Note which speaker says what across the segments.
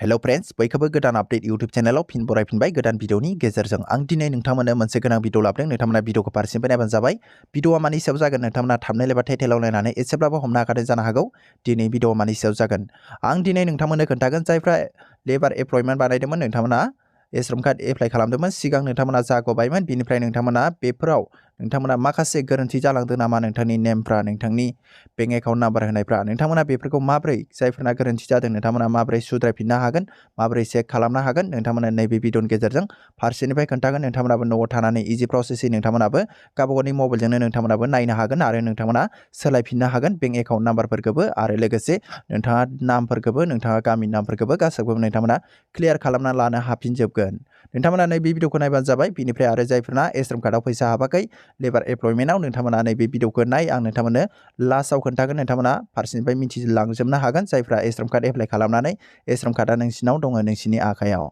Speaker 1: Hello friends, बयखौबो गोदान update YouTube चैनलाव फिन बरायफिनबाय गोदान भिडिअनि गेजेरजों आं दिनै नोंथांमोननो मोनसे गोनां भिडिअ लाबोदों। नोंथांमोना भिडिअखौ फारसेनिफ्राय नायबानो जाबाय। भिडिअआ मानि सायाव जागोन नोंथांमोना थाम्बनेल एबा टाइटेलाव नायनानै एसेब्लाबो हमनो हाखादों जानो हागौ दिनै भिडिअआ मानि सायाव जागोन। आं दिनै नोंथांमोननो खोन्थागोन जायफ्रा लेबार एप्लयमेन्ट बानायदोंमोन नोंथांमोना E-Shrome कार्ड एप्लाइ खालामदोंमोन सिगां नोंथांमोना जागबायमोन बिनिफ्राय नोंथांमोना बेफोराव नोंथांमोना माखासे गोरोन्थि जालांदों नामा नोंथांनि नेमफ्रा नोंथांनि बेंक एकाउन्ट नाम्बार होनायफ्रा नोंथांमोना बेफोरखौ माबोरै जायफोरना गोरोन्थि जादों नोंथांमोना माबोरै सुद्रायफिननो हागोन माबोरै चेक खालामनो हागोन नोंथांमोना नैबे भिडिअनि गेजेरजों फारसेनिफ्राय खोन्थागोन। नोंथांमोनाबो न'आव थानानै इजि प्रसेसै नोंथांमोनाबो गावबागावनि मबाइलजोंनो नोंथांमोनाबो नायनो हागोन आरो नोंथांमोना सोलायफिननो हागोन बेंक एकाउन्ट नाम्बारफोरखौबो आरो लोगोसे नोंथाङा नामफोरखौबो नोंथाङा गामिनि नामफोरखौबो गासैखौबो नोंथांमोना क्लियार खालामना लानो हाफिनजोबगोन। नोंथांमोना नैबे भिडिअखौ नायबानो जाबाय। बिनिफ्राय आरो जायफोरना E-Shrome कार्डआव फैसा हाबाखै लेबार एप्लयमेन्टआव नोंथांमोना नैबे भिडिअखौ नाय आं नोंथांमोननो लास्टआव खोन्थागोन नोंथांमोना फारसेनिफ्राय मिथिलांजोबनो हागोन जायफ्रा E-Shrome कार्ड एप्लाइ खालामनानै E-Shrome कार्डआ नोंसिनाव दङ नोंसिनि आखायाव।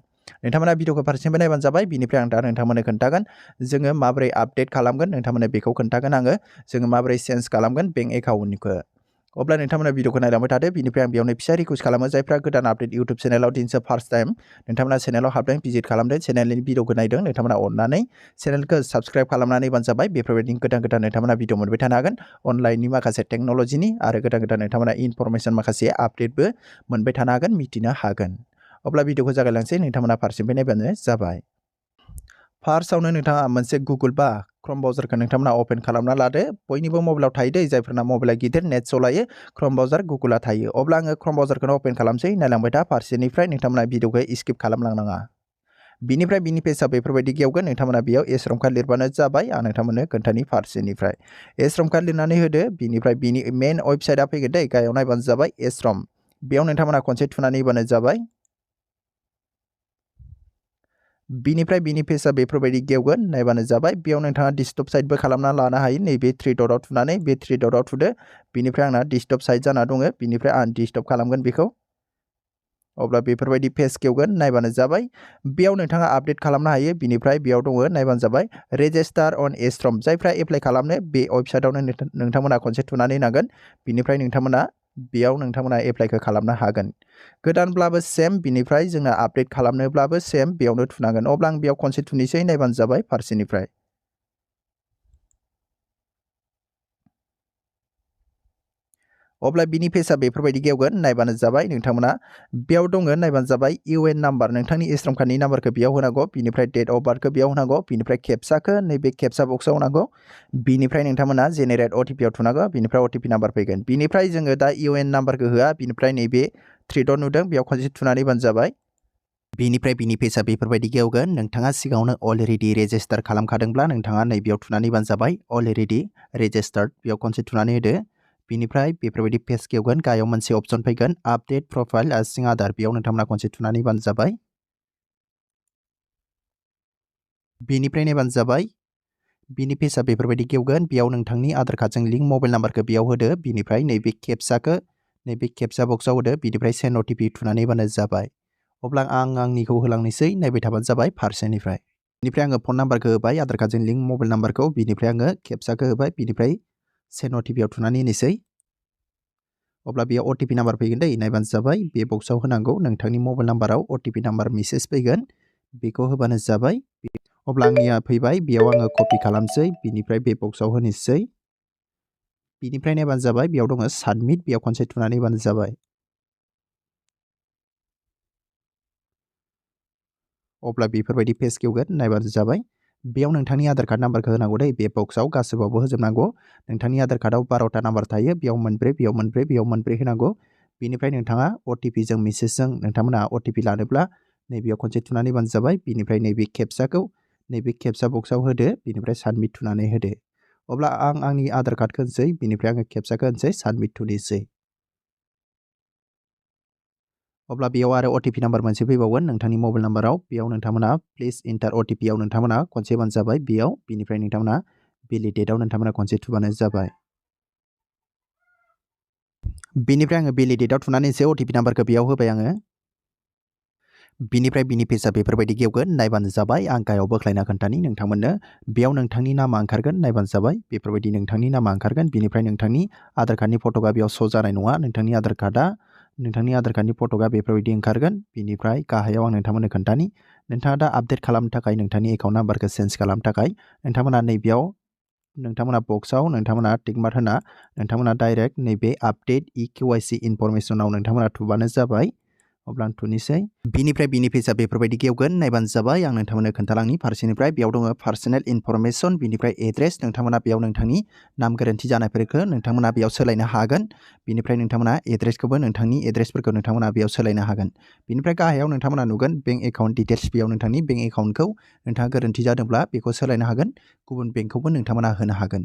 Speaker 1: नोंथांमोना भिडिअखौ फारसेनिफ्राय नायबानो जाबाय। बिनिफ्राय आं दा नोंथांमोननो खोन्थागोन जोङो माबोरै आपडेट खालामगोन नोंथांमोननो बेखौ खोन्थागोन आङो जोङो माबोरै चेन्ज खालामगोन बेंक एकाउन्टनिखौ। अब्ला नोंथांमोना भिडिअखौ नायलांबाय थादो। बिनिफ्राय आं बेयावनो फिसा रिक्वेस्ट खालामो जायफ्रा गोदान आपडेट यूट्यूब चेनेलाव दिनैसो फार्स्ट टाइम नोंथांमोना चेनेलाव हाबदों भिजिट खालामदों चेनेलनि भिडिअखौ नायदों नोंथांमोना अननानै चेनेलखौ साबस्क्राइब खालामनानै बानो जाबाय। बेफोरबायदिनो गोदान गोदान नोंथांमोना भिडिअ मोनबाय थानो हागोन अनलाइननि माखासे टेक्न'लजिनि आरो गोदान गोदान नोंथांमोना इनफरमेसन माखासे आपडेटबो मोनबाय थानो हागोन मिथिनो हागोन। अब्ला भिडिअखौ जागायलांसै नोंथांमोना फारसेनिफ्राय नायबानो जाबाय। फार्स्टआवनो नोंथाङा मोनसे गुगोल बा क्रोम ब्राउजारखौ नोंथांमोना अपेन खालामना लादो। बयनिबो मबाइलाव थायो दै जायफोरना मबाइला गिदिर नेट सलायो क्रोम ब्राउजार गुगोला थायो। अब्ला आङो क्रोम ब्राउजारखौनो अपेन खालामसै नायलांबाय था फारसेनिफ्राय नोंथांमोना भिडिअखौ स्किप खालामलांनाङा। बिनिफ्राय बिनि पेजआ बेफोरबायदि गेवगोन नोंथांमोना बेयाव E-Shrome कार्ड लिरबानो जाबाय। आं नोंथांमोननो खोन्थानि फारसेनिफ्राय E-Shrome कार्ड लिरनानै होदो। बिनिफ्राय बिनि मेन वेबसाइटआ फैगोन दै गाहायाव नायबानो जाबाय E-Shrome बेयाव नोंथांमोना खनसे थुनानै होबानो जाबाय। बिनिफ्राय बिनि पेजआ बेफोरबायदि गेवगोन नायबानो जाबाय। बेयाव नोंथाङा डेस्कटप साइटबो खालामना लानो हायो नैबे थ्रि डटआव थुनानै बे थ्रि डटआव थुदो। बिनिफ्राय आंना डेस्कटप साइट जाना दङ बिनिफ्राय आं डेस्कटप खालामगोन बेखौ। अब्ला बेफोरबायदि पेज गेवगोन नायबानो जाबाय। बेयाव नोंथाङा आपडेट खालामनो हायो। बिनिफ्राय बेयाव दङ नायबानो जाबाय रेजिस्टार अन E-Shrome जायफ्रा एप्लाइ खालामनो बे वेबसाइटआवनो नोंथांमोना खनसे थुनानै होनांगोन। बिनिफ्राय नोंथांमोना बेयाव नोंथांमोना एप्लाइखौ खालामनो हागोन। गोदानब्लाबो सेम बिनिफ्राय जोंना आपडेट खालामनोब्लाबो सेम बेयावनो थुनांगोन। अब्ला आं बेयाव खनसे थुनोसै नायबानो जाबाय फारसेनिफ्राय। अब्ला बिनि पेजआ बेफोरबायदि गेवगोन नायबानो जाबाय। नोंथांमोना बेयाव दङ नायबानो जाबाय UN नाम्बार नोंथांनि E-Shrome कार्डनि नाम्बारखौ बेयाव होनांगौ। बिनिफ्राय डेट अफ बार्थखौ बेयाव होनांगौ। बिनिफ्राय केप्साखौ नैबे केप्सा बक्सआव होनांगौ। बिनिफ्राय नोंथांमोना जेनेरेट OTP आव थुनांगौ। बिनिफ्राय OTP नाम्बार फैगोन। बिनिफ्राय जोङो दा UN नाम्बारखौ होआ। बिनिफ्राय नैबे थ्रि डट नुदों बेयाव खनसे थुनानै होबानो जाबाय। बिनिफ्राय बिनि पेजआ बेफोरबायदि गेवगोन। नोंथाङा सिगाङावनो अलरेडि रेजिस्टार खालामखादोंब्ला नोंथाङा नैबेयाव थुनानै होबानो जाबाय अलरेडि रेजिस्टार्ड बेयाव खनसे थुनानै होदो। बिनिफ्राय बेफोरबायदि पेज गेवगोन गाहायाव मोनसे अपसन फैगोन आपडेट प्रफाइल एज आधार बेयाव नोंथांमोना खनसे थुनानै होबानो जाबाय। बिनिफ्राय नायबानो जाबाय। बिनि पेजआ बेफोरबायदि गेवगोन बेयाव नोंथांनि आधार कार्डजों लिंक मबाइल नाम्बारखौ बेयाव होदो। बिनिफ्राय नैबे केप्साखौ नैबे केप्सा बक्सआव होदो। बिनिफ्राय सेन्ड OTP थुनानै होबानो जाबाय। अब्ला आं आंनिखौ होलांनोसै नायबाय थाबानो जाबाय फारसेनिफ्राय। बिनिफ्राय आङो फन नाम्बारखौ होबाय आधार कार्डजों लिंक मबाइल नाम्बारखौ। बिनिफ्राय आङो केप्साखौ होबाय। बिनिफ्राय सेन्ड OTP आव थुनानै होनोसै। अब्ला बेयाव OTP नाम्बार फैगोन दै नायबानो जाबाय। बे बक्सआव होनांगौ नोंथांनि मबाइल नाम्बाराव OTP नाम्बार मेसेज फैगोन बेखौ होबानो जाबाय। अब्ला आंनिया फैबाय बेयाव आङो कपि खालामसै। बिनिफ्राय बे बक्सआव होनोसै। बिनिफ्राय नायबानो जाबाय बेयाव दङ साबमिट बेयाव खनसे थुनानै होबानो जाबाय। अब्ला बेफोरबायदि पेज गेवगोन नायबानो जाबाय। बेयाव नोंथांनि आधार कार्ड नाम्बारखौ होनांगौ दै बे बक्सआव गासैबावबो होजोबनांगौ। नोंथांनि आधार कार्डआव 12टा नाम्बार थायो बेयाव मोनब्रै बेयाव मोनब्रै बेयाव मोनब्रै होनांगौ। बिनिफ्राय नोंथाङा OTPजों मेसेजजों नोंथांमोना OTP लानोब्ला नैबेयाव खनसे थुनानै होबानो जाबाय। बिनिफ्राय नैबे केप्साखौ नैबे केप्सा बक्सआव होदो। बिनिफ्राय साबमिट थुनानै होदो। अब्ला आं आंनि आधार कार्डखौ होनोसै। बिनिफ्राय आङो केप्साखौ होनोसै साबमिट थुनोसै। अब्ला बेयाव आरो OTP नाम्बार मोनसे फैबावगोन नोंथांनि मबाइल नाम्बाराव बेयाव नोंथांमोना प्लिज इन्टार OTP आव नोंथांमोना खनसे होबानो जाबाय बेयाव। बिनिफ्राय नोंथांमोना भेलिडेटआव नोंथांमोना खनसे थुबानो जाबाय। बिनिफ्राय आङो भेलिडेटआव थुनानै होनोसै OTP नाम्बारखौ बेयाव होबाय आङो। बिनिफ्राय बिनि पेजआ बेफोरबायदि गेवगोन नायबानो जाबाय। आं गाहायाव बोख्लायना खोन्थानि नोंथांमोननो बेयाव नोंथांनि नामा ओंखारगोन नायबानो जाबाय। बेफोरबायदि नोंथांनि नामा ओंखारगोन। बिनिफ्राय नोंथांनि आधार कार्डनि फट'आ बेयाव श' जानाय नङा। नोंथांनि आधार कार्डआ नोंथांनि आधार कार्डनि फट'आ बेफोरबायदि ओंखारगोन। बिनिफ्राय गाहायाव आं नोंथांमोननो खोन्थानि नोंथाङा दा आपडेट खालामनो थाखाय नोंथांनि एकाउन्ट नाम्बारखौ चेन्ज खालामनो थाखाय नोंथांमोना नैबेयाव नोंथांमोना बक्सआव नोंथांमोना टिक मार्क होना नोंथांमोना डाइरेक्ट नैबे आपडेट EKYC इनफरमेसनाव नोंथांमोना थुबानो जाबाय। अब्ला आं थुनोसै। बिनि पेजआ बेफोरबायदि गेवगोन। नायबानो जाबाय। आं नोंथांमोननो खोन्थालांनि फारसेनिफ्राय बेयाव दङ पार्सनेल इनफरमेसन, बिनिफ्राय एड्रेस। नोंथांमोना बेयाव नोंथांनि नाम गोरोन्थि जानायफोरखौ नोंथांमोना बेयाव सोलायनो हागोन। बिनिफ्राय नोंथांमोना एड्रेसखौबो नोंथांनि एड्रेसफोरखौ नोंथांमोना बेयाव सोलायनो हागोन। बिनिफ्राय गाहायाव नोंथांमोना नुगोन बेंक एकाउन्ट डिटेल्स। बेयाव नोंथांनि बेंक एकाउन्टखौ नोंथाङा गोरोन्थि जादोंब्ला बेखौ सोलायनो हागोन। गुबुन बेंकखौबो नोंथांमोना होनो हागोन।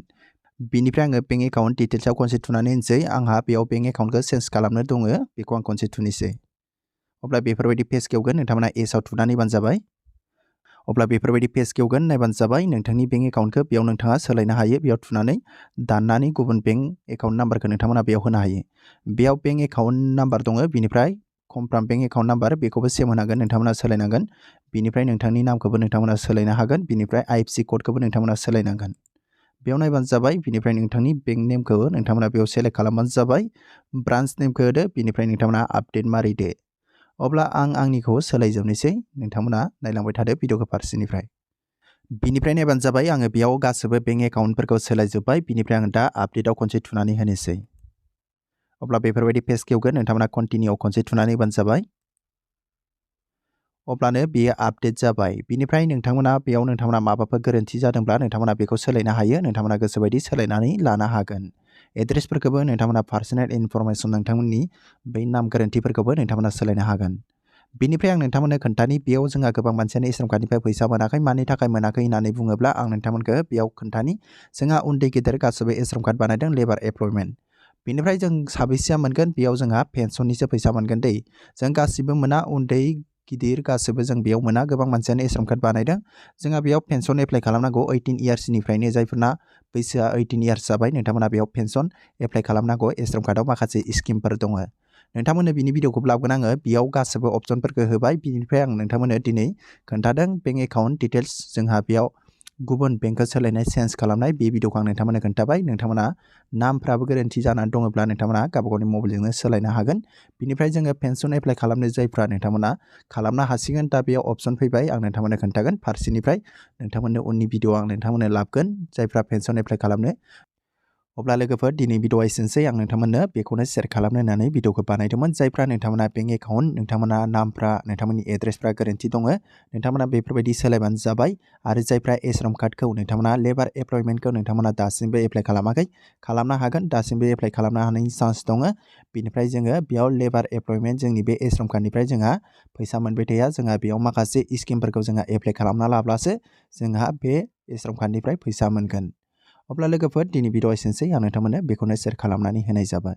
Speaker 1: बिनिफ्राय आङो बेंक एकाउन्ट डिटेल्सआव खनसे थुनानै होनसै। आंहा बेयाव बेंक एकाउन्टखौ चेन्ज खालामनो दङ। बेखौ आं खनसे थुनोसै। अब्ला बेफोरबायदि पेज गेवगोन। नोंथांमोना एसआव थुनानै नायबानो जाबाय। अब्ला बेफोरबायदि पेज गेवगोन। नायबानो जाबाय। नोंथांनि बेंक एकाउन्टखौ बेयाव नोंथाङा सोलायनो हायो। बेयाव थुनानै दाननानै गुबुन बेंक एकाउन्ट नाम्बारखौ नोंथांमोना बेयाव होनो हायो। बेयाव बेंक एकाउन्ट नाम्बार दङ। बिनिफ्राय कमफ्राम बेंक एकाउन्ट नाम्बार बेखौबो सेम होनांगोन। नोंथांमोना सोलायनांगोन। बिनिफ्राय नोंथांनि नामखौबो नोंथांमोना सोलायनो हागोन। बिनिफ्राय IFSC क'डखौबो नोंथांमोना सोलायनांगोन। बेयाव नायबानो जाबाय। बिनिफ्राय नोंथांनि बेंक नेमखौ नोंथांमोना बेयाव सेलेक्ट खालामबानो जाबाय। ब्रान्च नेमखौ होदो। बिनिफ्राय नोंथांमोना आपडेट मारिदो। अब्ला आं आंनिखौ सोलायजोबनोसै। नोंथांमोना नायलांबाय थादो भिडिअखौ फारसेनिफ्राय। बिनिफ्राय नायबानो जाबाय। आङो बेयाव गासैबो बेंक एकाउन्टफोरखौ सोलायजोब्बाय। बिनिफ्राय आं दा आपडेटआव खनसे थुनानै होनोसै। अब्ला बेफोरबायदि पेज गेवगोन। नोंथांमोना कन्टिनिउआव खनसे थुनानै होबानो जाबाय। अब्लानो बेयो आपडेट जाबाय। बिनिफ्राय नोंथांमोना बेयाव नोंथांमोना माबाफोर गोरोन्थि जादोंब्ला नोंथांमोना बेखौ सोलायनो हायो। नोंथांमोना गोसोबायदि सोलायनानै लानो हागोन। एड्रेसफोरखौबो नोंथांमोना पार्सनेल इनफरमेसन नोंथांमोननि बै नाम गोरोन्थिफोरखौबो नोंथांमोना सोलायनो हागोन। बिनिफ्राय आं नोंथांमोननो खोन्थानि बेयाव जोंहा गोबां मानसियानो E-Shrome कार्डनिफ्राय फैसा मोनाखै। मानि थाखाय मोनाखै होननानै बुङोब्ला आं नोंथांमोनखौ बेयाव खोन्थानि जोंहा उन्दै गेदेर गासैबो E-Shrome कार्ड बानायदों लेबार एमप्लयमेन्ट। बिनिफ्राय जों साबेसेया मोनगोन बेयाव जोंहा पेन्सननिसो फैसा मोनगोन दै। जों गासिबो मोना उन्दै गिदिर गासिबो जों बेयाव मोना। गोबां मानसियानो E-Shrome कार्ड बानायदों। जोंहा बेयाव पेन्सन एप्लाइ खालामनांगौ 18 इयार्सनिफ्रायनो। जायफोरना बैसोआ 18 इयार्स जाबाय नोंथांमोना बेयाव पेन्सन एप्लाइ खालामनांगौ। E-Shrome कार्डआव माखासे स्किमफोर दङ। नोंथांमोननो बिनि भिडिअखौ लाबोगोन आङो। बेयाव गासैबो अपसनफोरखौ होबाय। बिनिफ्राय आं नोंथांमोननो दिनै खोन्थादों बेंक एकाउन्ट डिटेल्स। जोंहा बेयाव गुबुन बेंकखौ सोलायनाय चेन्ज खालामनाय बे भिडिअखौ आं नोंथांमोननो खोन्थाबाय। नोंथांमोना नामफ्राबो गोरोन्थि जानानै दङब्ला नोंथांमोना गावबा गावनि मबाइलजोंनो सोलायनो हागोन। बिनिफ्राय जोङो पेन्सन एप्लाइ खालामनो जायफ्रा नोंथांमोना खालामनो हासिगोन। दा बेयाव अपसन फैबाय। आं नोंथांमोननो खोन्थागोन फारसेनिफ्राय। नोंथांमोननो उननि भिडिअ आं नोंथांमोननो लाबोगोन जायफ्रा पेन्सन एप्लाइ खालामनो। अब्ला लोगोफोर दिनै भिडिअआ एसेनोसै। आं नोंथांमोननो बेखौनो शेयार खालामनो होननानै भिडिअखौ बानायदोंमोन। जायफ्रा नोंथांमोना बेंक एकाउन्ट नोंथांमोना नामफ्रा नोंथांमोननि एड्रेसफ्रा गोरोन्थि दङ नोंथांमोना बेफोरबायदि सोलायबानो जाबाय। आरो जायफ्रा E-Shrome कार्डखौ नोंथांमोना लेबार एमप्लयमेन्टखौ नोंथांमोना दासिमबो एप्लाइ खालामाखै खालामनो हागोन। दासिमबो एप्लाइ खालामनो हानायनि चान्स दङ। बिनिफ्राय जोङो बेयाव लेबार एमप्लयमेन्ट जोंनि बे E-Shrome कार्डनिफ्राय जोंहा फैसा मोनबाय थाया। जोंहा बेयाव माखासे स्किमफोरखौ जोंहा एप्लाइ खालामना लाब्लासो जोंहा बे E-Shrome कार्डनिफ्राय फैसा मोनगोन। अब्ला लोगोफोर दिनै भिडिअ एसेनोसै। आं नोंथांमोननो बेखौनो शेयार खालामनानै होनाय जाबाय।